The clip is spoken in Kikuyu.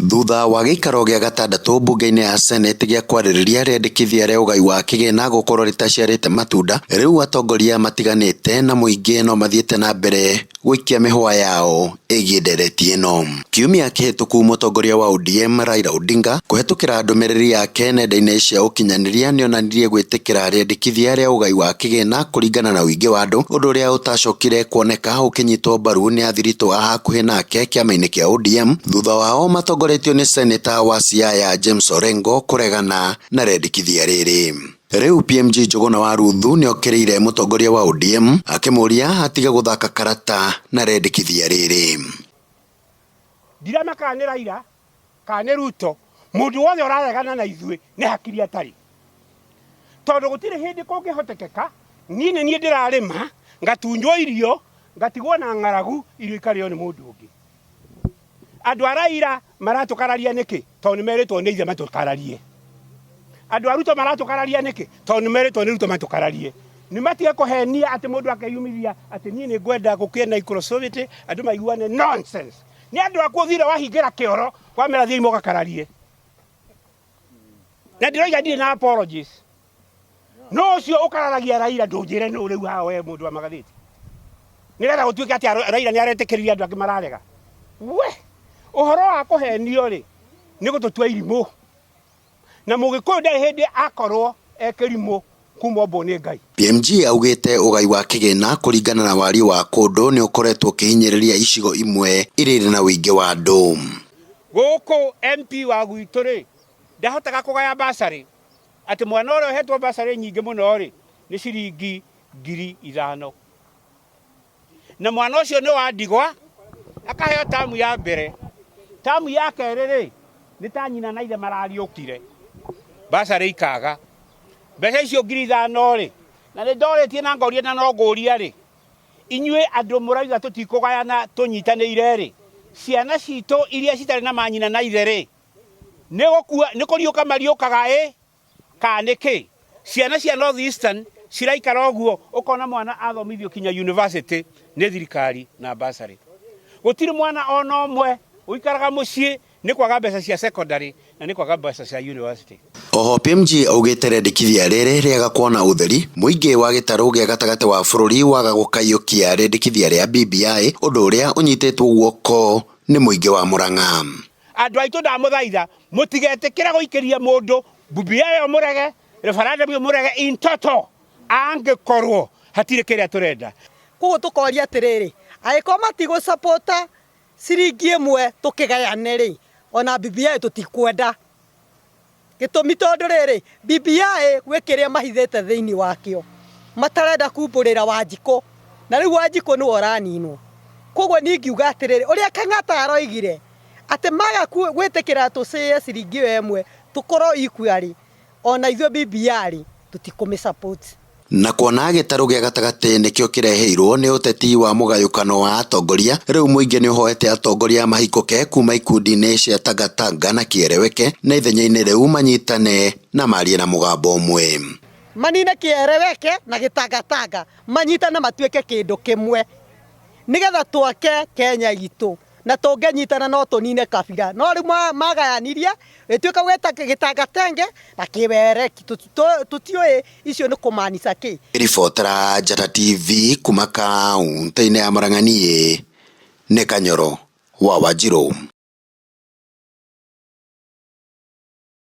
Thutha wa gĩikaro gĩa gatandatũ mbunge-inĩ ya Senate gĩa kwarĩrĩria rĩendekithia rĩa ũgai wa kĩgĩna gũkorwo rĩtaciarĩte matunda, rĩu atongoria matiganĩte na mũingĩ no mathiĩte na mbere gũikia mĩhũa yao ĩgiĩ ndereti ĩno. Kiumia kĩhĩtũku mũtongoria wa ODM Raila Odinga kũhetũkĩra ndũmĩrĩri yake nenda-inĩ cia ũkinyanĩria nĩonanirie gwĩtĩkĩra rĩendekithia rĩa ũgai wa kĩgĩna kũringana na ũingĩ wa andũ, ũndũ ũrĩa ũtacokire kuoneka ũkĩnyitwo mbaru nĩ athiritũ a hakuhĩ nake kĩama-inĩ kĩa ODM thutha wao matongoretio nĩ seneta wa Siaya James Orengo kũregana na rĩendekithia rĩrĩ. Rĩu PMG Njũgũna wa Ruthu nĩokĩrĩire mũtongoria wa ODM akĩmũria atige gũthaka karata na rĩendekithia rĩrĩ. Ndiramaka kana nĩ Raila kana nĩ Ruto, mũndũ wothe ũraregana na ithuĩ nĩ hakiri atarĩ. Tondũ gũtirĩ hĩndĩ kũngĩhotekeka niĩ nĩ niĩ ndĩrarĩma ngatunywo irio ngatigwo na ng'aragu irio ikarĩo nĩ mũndũ ũngĩ. Andũ a Raila maratũkararia nĩkĩ? Tondũ nĩ merĩtwo nĩ ithe matũkararie. Andũ a Ruto maratũkararia nĩkĩ? Tondũ nĩ merĩtwo nĩ Ruto matũkararie. Nĩ matige kũhenia atĩ mũndũ akeyumithia atĩ niĩ nĩ ngwenda gũkĩe na inclusivity andũ maiguane nonsense. Nĩ andũ aku ũthire wahingĩra kĩoro wamera thiĩi mũgakararie. Na ndĩroiga ndirĩ na apologies. No ũcio ũkararagia Raila ndũnjĩre nũ rĩu haha we mũndũ wa magathĩti. Nĩgetha gũtuĩke atĩ Raila nĩ aretĩkĩririe andũ angĩ mararega. We ũhoro wa kũhenio rĩ nĩ gũtũtua irimũ. Na mũgĩkũyũ ndarĩ hĩndĩ akorwo e kĩrimũ kuma ombwo nĩ Ngai. PMG augĩte ũgai wa kĩgĩna kũringana na wariĩ wa kũndũ nĩ ũkoretwo ũkĩhinyĩrĩria icigo imwe iria irĩ na ũingĩ wa andũ. Gũkũ MP wa gwitũ rĩ ndahotaga kũgaya bursary atĩ mwana ũrĩa ũhetwo bursary nyingĩ mũno rĩ nĩ ciringi 5,000. Na mwana ũcio nĩ wa ndigwa akaheo tamu ya mbere, tamu ya kerĩ rĩ nĩ ta nyina na ithe marariũkire, bursary ikaga. Mbeca icio 5,000 rĩ, na nĩ ndorĩtie na ngoria na no ngũria rĩ, inyuĩ andũ mũrauga tũtikũgayana tũnyitanĩire rĩ, ciana citũ iria citarĩ na manyina na ithe rĩ, nĩ gũkua nĩ kũriũka mariũkaga ĩ kana nĩ kĩ? Ciana cia North Eastern ciraikara ũguo ũkona mwana athomithio kinya university nĩ thirikari na bursary. Gũtirĩ mwana ona ũmwe ũikaraga mũciĩ nĩ kwaga mbeca cia secondary na nĩ kwaga mbeca cia university. Oho PMG augĩte rĩendekithia rĩrĩ rĩaga kuona ũtheri, mũingĩ wa gĩtarũ gĩa gatagatĩ wa bũrũri waga gũkaiyũkia rĩendekithia rĩa BBI ũndũ ũrĩa ũnyitĩtwo guoko nĩ mũingĩ wa Murang'a. Andũ aitũ ndamũthaitha mũtigetĩkĩre gũikĩria mũndũ BBI ĩyo mũrege, referendum ĩyo mũrege in total angĩkorwo hatirĩ kĩrĩa tũrenda. Koguo tũkoria atĩrĩrĩ, angĩkorwo matigũ support ciringi ĩmwe tũkĩgayane rĩ, ona BBI tũtikwenda. Gĩtũmi tondũ rĩrĩ, BBI gwĩ kĩrĩa mahithĩte thĩinĩ wakĩo, matarenda kumbũrĩra Wanjikũ, na rĩu Wanjikũ nĩwe ũraninwo. Koguo niĩ ingiuga atĩrĩrĩ, ũrĩa Kang'ata aroigire, atĩ maga gwĩtĩkĩra tũcĩe ciringi ĩyo ĩmwe, tũkorwo equal, ona ithuĩ BBI tũtikũmĩ support. Na kuona gĩtarũ gĩa gatagatĩ nĩkĩo kĩreheirwo nĩ ũteti wa mũgayũkano wa atongoria, rĩu mũingĩ nĩ ũhoete atongoria mahikũke kuma ikundi-inĩ cia Tangatanga na Kĩereweke na ithenya-inĩ rĩu manyitane na marie na mũgambo ũmwe. Manine Kĩereweke na Gĩtangatanga, manyitane matuĩke kĩndũ kĩmwe nĩgetha twake Kenya itũ. Na tũngĩnyitana no tũnine kabira. No rĩu magayanirie ĩtuĩka gwĩta gĩtangatenge na kĩwereki, tũtiũĩ icio nĩ kũmaanica kĩ. Ribotera Njata TV kuma kaũntĩ-inĩ ya Murang'a niĩ nĩ Kanyoro wa Wanjirũ.